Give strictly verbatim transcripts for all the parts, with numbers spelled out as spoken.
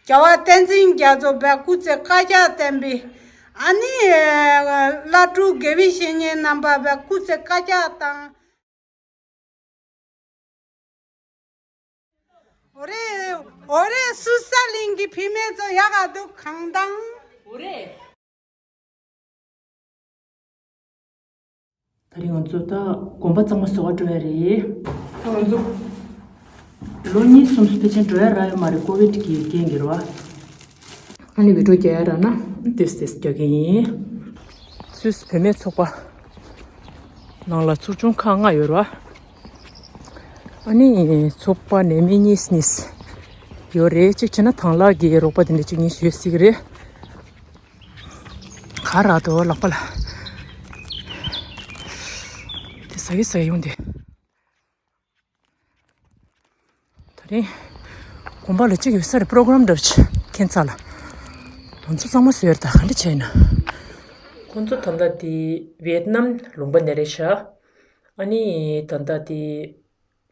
རྒྱལ་བ་བསྟན་འཛིན་རྒྱ་མཚོ་བས་སྐུ་ཚེ་བཀའ་རྒྱ་བསྟན་པའི། ཨ་ནི་བླ་སྤྲུལ་དགེ་བའི་བཤེས་གཉེན་རྣམ་པ་བས་སྐུ་ཚེ་བཀའ་རྒྱ་བཏང་། འོ་རེད། འོ་རེད། སུ་ས་གླིང་གི་བུད་མེད་ཚོ་ཡག་ག་འདུག་གང་དང་། འོ་རེད། ད་རིང་ང་ཚོ་ད་དགོན་པ་གཙང་མ་བཟོ་ག་འགྲོ་ཡ་རེད། ད་ང་ཚོ་ལོ་གཉིས་གསུམ་སུ་ཕལ་ཆེར་འགྲོ་ཡ་རག་ཡོད་མ་རེད། ཀོ་བིད་ཀྱི་རྐྱེན་གྱིས་རེད་བ། ཨ་ནི་བི་ཌིའོ་རྒྱག་ཡ་རག་ན་ཏོག་ཙམ་རྒྱག་གི་ཡིན། སུད་སི་བུད་མེད་ཚོགས་པ་ནང་ལ་ཚོགས་ཆུང་ཁག་ལྔ་ཡོད་རེད་བ། ཨ་ནི་ཚོགས་པ་ནང་མི་གཉིས་གཉིས་ཡོད་རེད། གཅིག་བྱས་ན་དང་བླངས་ཀྱི་རོགས་པ་དེ་འདྲ་གཅིག་གཉིས་ཡོད་སྲིད་ཀྱི་རེད། ག་ར་དོ་ལག་པ་ལ། དེ་ཟ་གི་ཟ་གི་ཡོང་དེ། ད་རིང་དགོན་པ་ལ་གཅིག་ཡོད་ས་རེད། པོ་རོ་གྷ་རམ་འདྲ་བྱས་ཁྱད་མཚར་ལ། ང་ཚོ་གཙང་མ་བཟོས་རེད། ད་ག་འདྲ་བྱས་ན། ཁོང་ཚོ་ད་ལྟ་དེ་ཝི་ཡེད་ནམ་ལུང་པ་ནས་རེད་ཤག་ཨ་ནི་ད་ལྟ་དེ་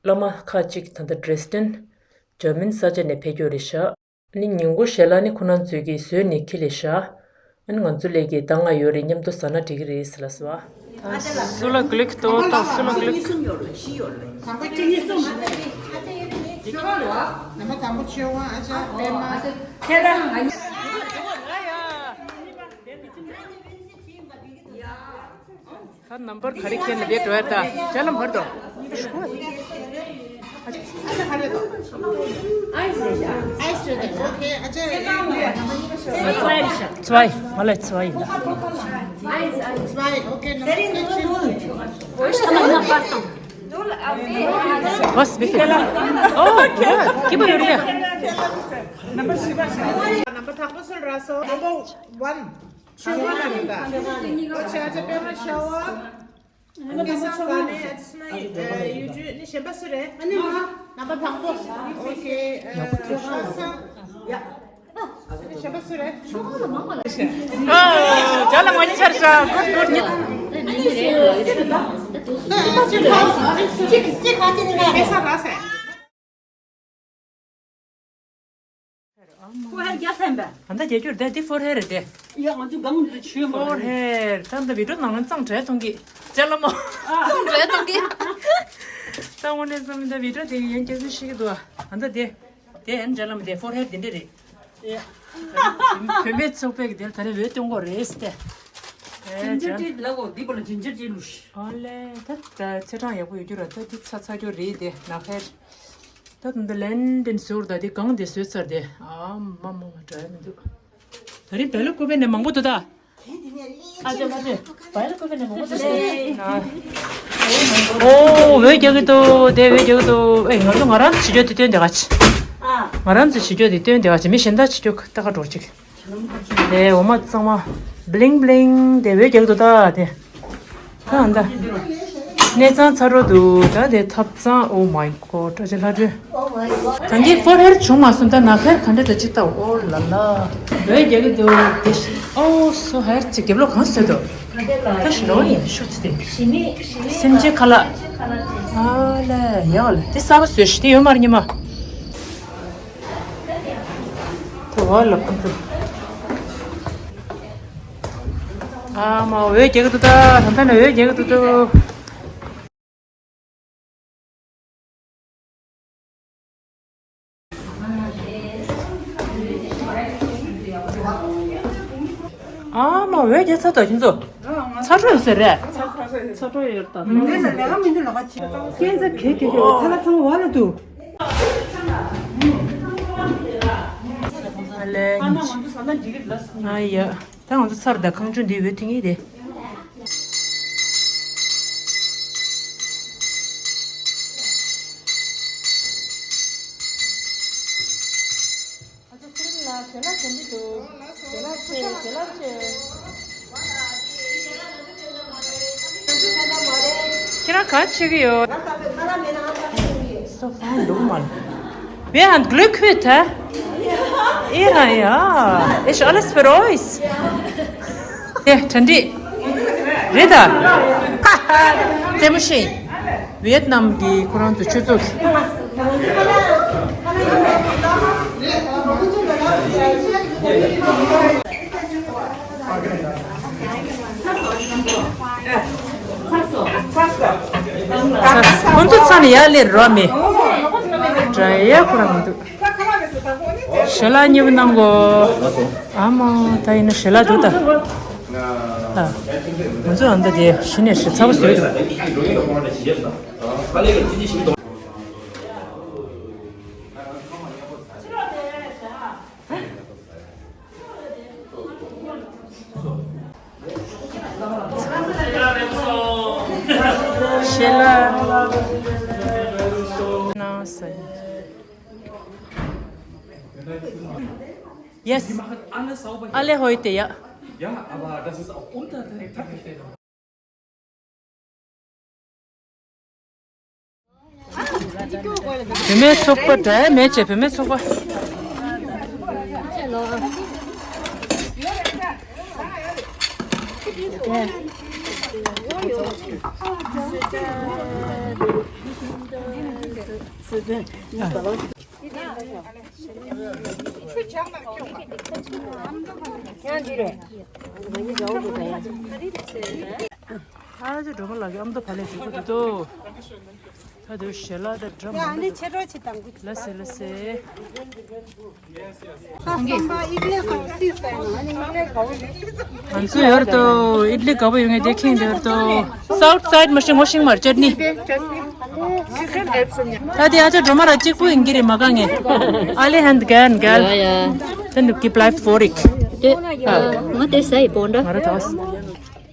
བླ་མ་ཁག་ཅིག་ད་ལྟ་ཌྲེ་སི་ཌེན་འཇར་མན་ས་ཆ་ནས་ཕེབས་ཀྱི་ཡོད་རེད་ཤག་ཨ་ནི་ཉིན་གུང་ཞལ་ལག་ནི་ཁོ་རང་ཚོས་ཀྱིས་བཟོས་ནས་འཁྱེར་སླེབས་ཤག་ཨ་ནི་ང་ཚོ་སླེབས་ཀྱི་ཟླ་ལྔ་ཡོད་རེད། མཉམ་དུ་ཟ་ན་འགྲིག་གི་རེད་ཟེར་ལབ་སོང་། ད་སུ་ལ་གླེག་ཏོ་ད་སུ་ལ་གླེག་ནམ་པ་དང་པོ་ཆེ་བ་ཨ་ཅག་པད་མ། ཁྱེད་རང་ང་ད་ནམ་བར་ག་རེ་ཁྱེར་ནས་བསྡད་འགྲོ་ཡ་ད། ཅ་ལག་བར་དོ། ཨའི་སི་རེད་ད། ཨོ་ཁེ། ཨ་ཅེ། ཚོའི་མ་ལ་ཚོའི་ཡིན་ད། ཚོའི། ཨོ་ཁེ། ནམ་བར་ཆེ་བ། བས་བི་ཁེ་ལ། ཨོ་ཁེ་ཁེ་པ་ཡོད་རེད། ནམ་བར་དང་པོ་སུ་ར་སོ། ནམ་བར་ཝན། ཤོ་བ་ན་རེད་ད། ཨོ་ཆེ་ཨ་ཅེ་པད་མ་ཤོ་བ། ཨ་ནི་ང་ཚོ་ནམ་བར་ཆེ་བ་ནི་ཨ་ཅེ་སུ་ན་ཡུ་ཇུ་ནི་གཞན་པ་སུ་རེད། ཨ་ནི་ང་ནམ་བར་དང་པོ། ཨོ་ཁེ། ཨ་ཡག་པོ་ཐུགས་ཤོག་ཡ། གཞན་པ་སུ་རེད། ཨོ་ཇ་ལ་ང་ནི་ཆར་ཤ་གུར་གུར་ཉིད། ཨ་ནི་སུ་རེད། ཅིག་ཅིག་ག་ཅི་ནི་ང་རེད། ས་ར་སེ། ཕོར་ཧེར་རྒྱག་སེམས་པས། ཨ་ད་རྒྱག་རྒྱུར་བསྡད་དེ་ཕོར་ཧེར་རེད་དེ། ཡ་ང་ཚོ་སྒང་དུ་ཆོས་མ་ཕོར་ཧེར། ད་འདི་བི་ཌིའོ་ནང་ལ་གཙང་སྦྲ་གཏོང་གི། ཅ་ལག་མོ། གཙང་སྦྲ་གཏོང་གི། ད་དངོས་གནས་བསམ་ད་བི་ཌིའོ་དེ་ཡན་སྐྱེ་ཚུལ་ཤེས་ཀྱི་འདུག་ཨ་ད་དེ། དེ་ཡན་ཅ་ལག་མོ་དེ་ཕོར་ཧེར་དེ་འདྲ་རེད། ཡ། བུད་མེད་ཚོགས་པས་དེ་ལ་ད་རེ་འོས་སྟོན་གོ་རེད་ཟེར་ཏེ། ཨེ་ཇིན་ཇར་ཊི་ལ་གོ་འདི་པོ་ལ་ཇིན་ཇར་ཊི་ལུ་ཤི། ཨོ་ལེ། ད་ད་ཚེས་གྲངས་ཡག་པོ་ཡོད་རྒྱུ་ར། ད་འདི་ཚ་ཚ་རྒྱུ་རེད་དེ་ནག་ཧེར། ད་དུང་འདི་ལན་ཏན་ཟུར་ད་འདི་གང་དེ་བཟོས་ཚར་དེ། ཨ་མ་མ་མ་འདྲ་ཡ་མི་འདུག་ད་རིང་བལ་ལུ་ཀུ་པེ་ནས་མང་པོ་འདུག་ད། ཨ་ཅེ་མ་ཅེ། བལ་ལུ་ཀུ་པེ་ནས་མང་པོ་འདུག་ད། ཨོ་འོད་རྒྱག་གི་འདུག་དེ་འོད་རྒྱག་གི་འདུག་ཨེ་ང་ཚོ་ང་རང་ཚོ་བྱེད་རྒྱུ་དེ་སྟོན་དེ་ག་ཅི། ང་རང་ཚོ་བྱེད་རྒྱུ་དེ་སྟོན་དེ་ག་ཅི། མི་གཞན་དག་བྱེད་རྒྱུ་ད་ག་འགྲོ་ཅིག་དེ་འོ་མ་གཙང་མ་བླིང་བླིང་དེ་འོད་རྒྱག་གི་འདུག་ད་དེ། ད་ཨ་ད། གནས་ཚང་ཚ་རོ་འདུག་ད་དེ་ཐབ་ཚང་། Oh my God། བཀྲ་ཤིས་ལྷ་སྒྲོན། ད་འདི་ཕོར་ཧེར་བྱུང་མ་སོང་། ད་ནག་ཧེར་ག་འདྲ་འདྲ་ཅིག་ལྟ། ཨོ་ལ་ལ། འོད་རྒྱག་གི་འདུག་དེ་ཨོ་སོ་ཧེར་ཅིག་རྒྱབ་ལོགས་གང་བཟོས་འདུག་ད་ཞི་ལོ་ཡིན་ཤོག་ཅི་དེ། སེམས་ཅན་ཁ་ལག་ཨ་ལ་ཡག་ལ་དེ་གསར་པ་བཟོས་ཤི་དེ་ཡོད་མ་རེད་ཉི་མ། དུ་བ་ལ་ཁུ་ཚུ། ཨ་མ་འོད་རྒྱག་གི་འདུག་ད་ད་ལྟ་ནས་འོད་རྒྱག་གི་འདུག་ད། ཨ་མ་འོད་རྒྱག་ཚར་དང་ཁྱེད་ཚོ། ཚ་དྲོད་ཟེར་རེད། ཚ་དྲོད་ཡོད་དང་། མི་འདུག་ལ་ལས་ཀ་མི་འདུག་ལ་ཁ་ཆེ། སྐྱེན་ཚ་གེ་གེ་གེ་ཐ་ལ་ཚང་བ་ལ་འདུག་ཨ་ལས། ཨ་ཡ། ད་ང་ཚོ་ཚར་ད་ཁང་ཆུང་འདི་འོད་ཐིང་ངེ་དེ། ཁྱེད་རང་ག་བྱེད་ཀྱི་ཡོད། So fine, look mal. Wer hat Glück heute? Ja, ja. Ist alles für euch. ཡ་གྲ་སྒྲིག་རེད་ད། རྩེད་མོ་ཤེས། ཝི་ཡེད་ནམ་གྱི་ཁོ་རང་ཚོ་ཆོས་ཚོགས་ཀྱི། ཁོང་ཚོ་ཚ་ནས་ཡར་སླེབས་རོགས་མེད། དྲ་ཡ་ཁོ་རང་མི་འདུག་ཞལ་ལག་མཉེས་པོ་གནང་གོ། ཨ་མ་ད་ཡིན་ན་ཞལ་ལག་འདུག་ད། ཨ། ང་ཚོ་ཨ་མདའ་དེ་གཞི་ནས་ཞེ་ཚ་པོ་བཟོས་འདུག་ཞལ་ལག་གནང་ཟེར། Yes. Alle heute, ja. Ja, aber das ist auch unter der Tag. བུད་མེད་ཚོགས་པ་འདྲ་མེད་ཅེས་བུད་མེད་ཚོགས་པ། ཨ་ཅེ་སྒྲོལ་མ་ལགས་ཀྱི་ཨ་མདོ་བ་ལས་འཇུག་གི་འདུག་ད་དུང་ཞལ་ལག་དང་འདྲ་མ་འདུག་ལ་སེ་ལ་སེ། ང་ཚོ་ཡོད་དོ་ཨིད་ལི་དགའ་པོ་ཡོད་ངེས་དེ་ཁེངས་དེ་ཡོད་དོ། South side མ་ཤིང་ངོ་ཤིང་མར་ཅར་ནི། ད་དེ་ཨ་ཅེ་སྒྲོལ་མ་ར་གཅིག་པུ་ཡིན་གྱི་རེད་མ་གང་ངས། Alle Hand gern, gell? Ja, ja. Dann du gib life vor ich. ང་དེ་ས་ཡི་པོ་འདྲ། ང་ར་ཐོག་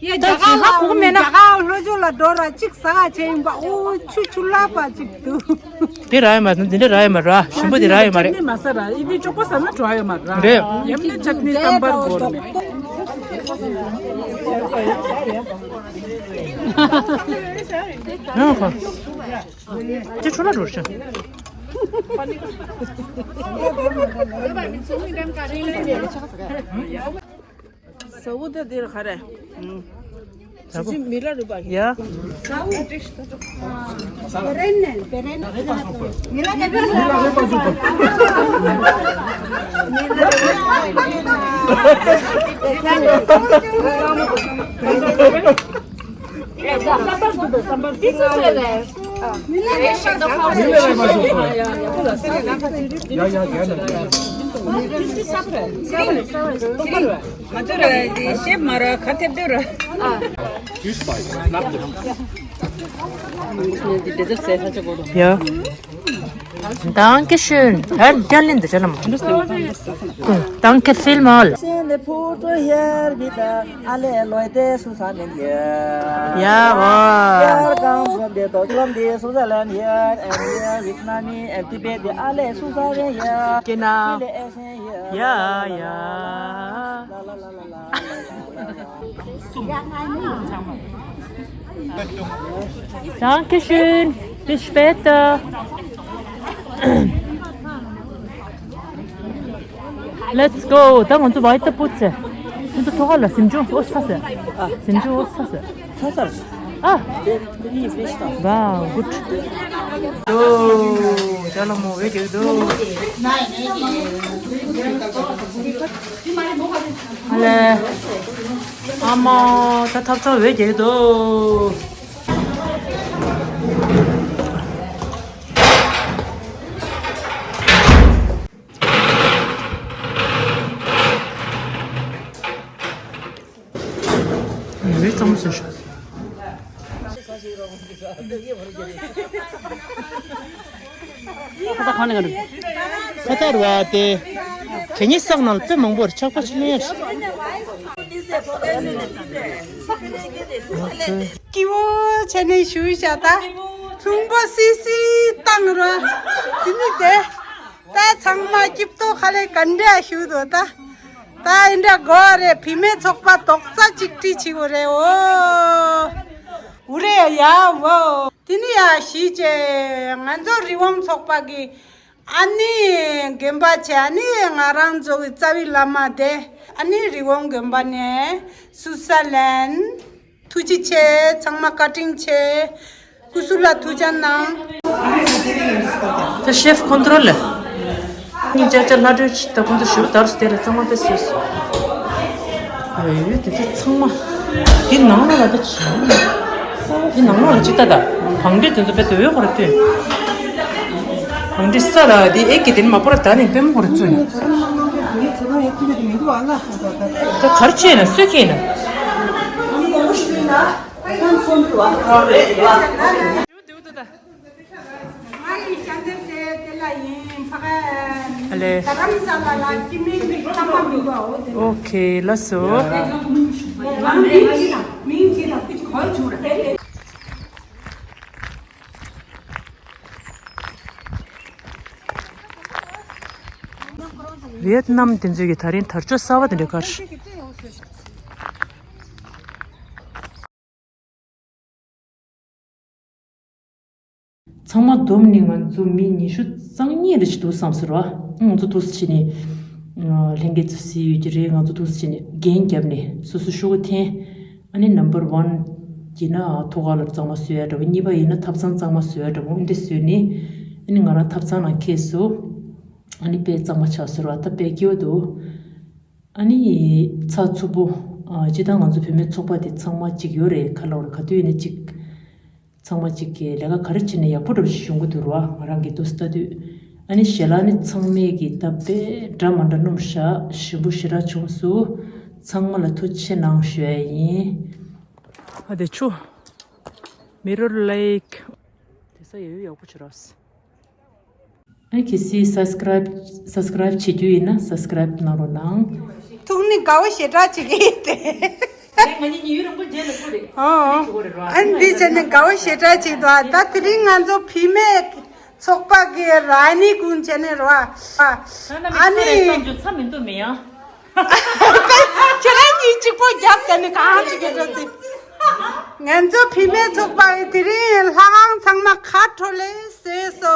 ཡ་ད་ཇི་ཧ་གོ་གི་མེད་ན། རྒྱ་གར་ལྷོ་ཕྱོགས་ལ་འགྲོ་ར་གཅིག་ཟ་ག་བྱས་ཡིན་པ། ཨོ་ཆུ་ཆུ་ལག་པ་གཅིག་འདུག་དེ་ར་ཡོད་མ་རེད། འདི་འདྲ་ར་ཡོད་མ་རེད། ཞིམ་པོ་དེ་ར་ཡོད་མ་རེད། ནི་མ་ཟ་ར་ཡིན་དེ་ཅོག་པོ་ཟ་ན་བྲོ་ཡོད་མ་རེད། རེད། ཡམ་ནི་ཅག་ནི་སམ་བར་གོར་མེད། ཡང་ཁ། ཅི་ཆུ་ལ་འགྲོ་ཤག་ས་འུ་ད་དེར་ག་རེ། ཟ་གོ། ཅི་མི་ལ་རུ་པ། ཡ། ང་ཚོ་ར་དེ་ཤེབ་མ་ར་ཁ་ཐེབ་དུ་ར། ཡ། Danke schön. Herr Gerlinde, canım. Danke vielmals. Alle Leute zusammen hier. Jawohl. Wir kommen von der Deutschland, die Switzerland hier, und hier Vietnam, und Tibet, die alle zusammen hier. Genau. Viele essen hier. Ja, ja. Dankeschön. Bis später. Let's go. ད་ང་ཚོ་weiter putzen. ཁྱོད་ཚོ་ཐོག་ཁ་ལ་གཟིམ་ཆུང་ཨོ་ས་ཟེར། གཟིམ་ཆུང་ཨོ་ས་ཟེར། Wow, gut. ཨོ། ཅ་ལག་མང་པོ་རྒྱག་འདུག་ཨ་ལས། ཨ་མ། ད་ཐབ་ཚང་འོད་རྒྱག་འདུག་འོད་གཙང་མ་བཟོས་ཤག་ཁ་ཏར་བ་དེ། གད་སྙིགས་བསགས་ནང་དཔེ་མང་པོར་ཆག་པ་ཆི་མེད། སྐྱིད་པོ་བྱས་ནས་བཞུགས་བཞག་ད། ལྷུང་པོ་སི་སི་བཏང་རོགས། དེ་ནི་དེ། ད་ཚང་མ་སྐྱིད་ཏོ་ཁ་ལས་གན་འདྲ་བཞུགས་དོ་ད། ད་ཨིན་འདྲ་གོ་རེད། བུད་མེད་ཚོགས་པ་རྡོག་རྩ་གཅིག་སྒྲིལ་བྱེད་དགོས་རེད་འོ། འུ་རེ་ཡ་འོ། དེ་ནི་ཡ་གཞིས་བྱེས་ང་ཚོ་རི་བོང་ཚོགས་པ་གི་ཨ་ནི་རྒན་པ་བྱས། ཨ་ནི་ང་རང་ཚོ་གི་རྩ་བའི་བླ་མ་དེ། ཨ་ནི་རི་བོང་རྒན་པ་ནས་སུ་ས་ལན། ཐུགས་རྗེ་ཆེ། ཚང་མ་བཀའ་དྲིན་ཆེ། སྐུ་གཟུགས་ལ་ཐུགས་ཅག་གནང་། ད་ཤེབ་ཁོང་ཁྲོ་ལ། སྙིང་ཅག་ཅག་ལྷ་སྒྲོལ་ཆེ་ད་ཁོང་ཚོ་ཞུ་དར་སྟེ་ལ་གཙང་མ་དཔེ་བཟོས་སོང་། ཨེ་དེ་ཚོ་ཚང་མ། འདི་ནང་ལ་ལ་ད་ཆ། འདི་ནང་ལ་ལ་ཅི་ལྟ་ད། བང་སྒྲིག་དེ་ཚོ་དཔེ་དོ་བའི་ཁོ་ར་ཐོན། བང་སྒྲིག་ས་ལ་འདི་ཨེ་ཀི་དེ་ནི་མ་པོ་ར་ད་ནི་དཔེ་མོ་ཁོ་ར་བཙུན་ནས། ད་གར་ཆེ་ན་སུ་ཁེ་ན། ཨ་ལེ། ཨོ་ཁེ་ལགས་སོ། ཝེད་ནམ་དེ་ཚོས་ཀྱི་ད་རིང་དར་ལྕོག་གསར་བ་དེ་འདྲ་གར། ཚང་མ་བསྡོམས་ནས་ང་ཚོ་མི་ཉི་ཤུ་རྩ་གཉིས་རེ་ཞིག་འདུག་བསམ་ཟེར་བ། ང་ཚོ་འདུག་སེ་བྱས་ནས་ལྷན་རྒྱས་ཚོ་སི་ཡོད་ཀྱི་རེད། ང་ཚོ་འདུག་སེ་བྱས་ནས་འགན་བརྒྱབ་ནས་སོ་སོ་ཤོག་གུ་འཐེན། ཨ་ནི་ནམ་བར་ཝན་ཡིན་ན་ཐོག་ཁ་ལ་གཙང་མ་བཟོ་ཡ་འདྲ་བོ། གཉིས་པ་ཡིན་ན་ཐབ་ཚང་གཙང་མ་བཟོ་ཡ་འདྲ་བོ། འདི་བཟོས་ནས་ཨ་ནི་ང་རང་ཐབ་ཚང་ནང་འཁྱེར་སོང་། ཨ་ནི་དཔེ་གཙང་མ་ཆགས་ཟེར་བ་ད་དཔེ་སྐྱིད་པོ་འདུག་ཨ་ནི་ཚགས་ཚུད་པོ། ཨ་སྤྱིར་བཏང་ང་ཚོ་བུད་མེད་ཚོགས་པ་དེ་ཚང་མ་གཅིག་ཡོད་རེད། ཁ་ལོ་རེད། ག་དུས་ཡིན་ན་གཅིག་ཚང་མ་གཅིག་གིས་ལས་ཀ་ག་རེ་བྱས་ནས་ཡག་པོ་འདྲ་པོ་ཞིག་ཡོང་གི་འདུག་ར། ང་རང་གི་འདུག་སེ་ལྟ་དུས། ཨ་ནི་ཞལ་ལག་ནི་ཚང་མས་ཀྱི་ད་དཔེ་འདྲ་མ་འདྲ་སྣོམ་ཤག་ཞིམ་པོ་ཞེ་དྲག་བྱུང་སོང་། ཚང་མ་ལ་ཐུགས་རྗེ་ཆེ་གནང་ཞུ་ཡ་ཡིན། ཨ་དེ་ཆུ། མི་རོར་ལེག་དེ་ས་ཡ་ཡོད་ཡག་པོ་བྱེད་རོགས། ཨ་གལ་སྲིད་སབ་སི་ཀ་རབ་སབ་སི་ཀ་རབ་བྱེད་རྒྱུ་ཡིན་ན་སབ་སི་ཀ་རབ་གནང་རོགས་གནང་། ཐུགས་ནི་དགའ་བོ་ཞེ་དྲག་བྱེད་ཀྱི་ཡིན་ཏེ། ཨོ། ཨ་འདི་བྱས་ནས་དགའ་བོ་ཞེ་དྲག་ཅིག་འདུག་ད་དེ་རིང་ང་ཚོ་བུད་མེད་ཚོགས་པ་གི་ར་ནི་ཀུན་བྱས་ནས་རོ། ཨ་ནི། ཁྱེད་རང་གཉིས་གཅིག་པོ་རྒྱབ་བསྡད་ནས་གང་ཅིག་གི་འགྲོ་ཚིག་ང་ཚོ་བུད་མེད་ཚོགས་པ་གི་དེ་རིང་ལྷ་ཁང་ཚང་མ་ཁ་ཁྲོ་ལེ་ཟེར་སོ་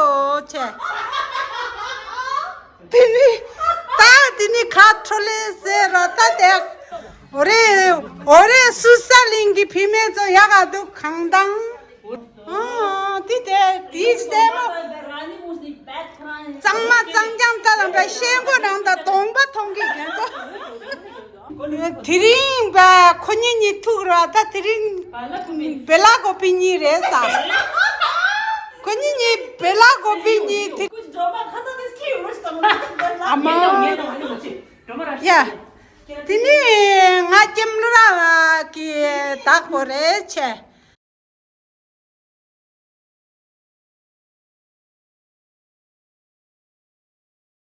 ཆེ། དེ་ནི། ད་དེ་ནི་ཁ་ཁྲོ་ལེ་ཟེར་ར་ད་དེ། འོ་རེ། འོ་རེ་སུ་ས་གླིང་གི་བུད་མེད་ཚོ་ཡག་ག་འདུག་གང་དང་། ཨ་དེ་དེ་དེ་སེ་མོ། གཙང་མ་གཙང་རྐྱང་ད་དང་པའི་ཤེལ་སྒོ་ནང་ད་གདོང་པ་མཐོང་གི་རྒན་ཚོ། དེ་རིང་པ་ཁོ་གཉིས་གཉིས་ཐུག་ར་ད་དེ་རིང་བེ་ལ་གོ་པི་གཉིས་རེད་ས། ཁོ་གཉིས་གཉིས་བེ་ལ་གོ་པི་གཉིས་དེ། ཨ་མ། ཡ། དེ་ནི་ང་ཀེམ་ར་གི་བདག་པོ་རེད་ཆེ།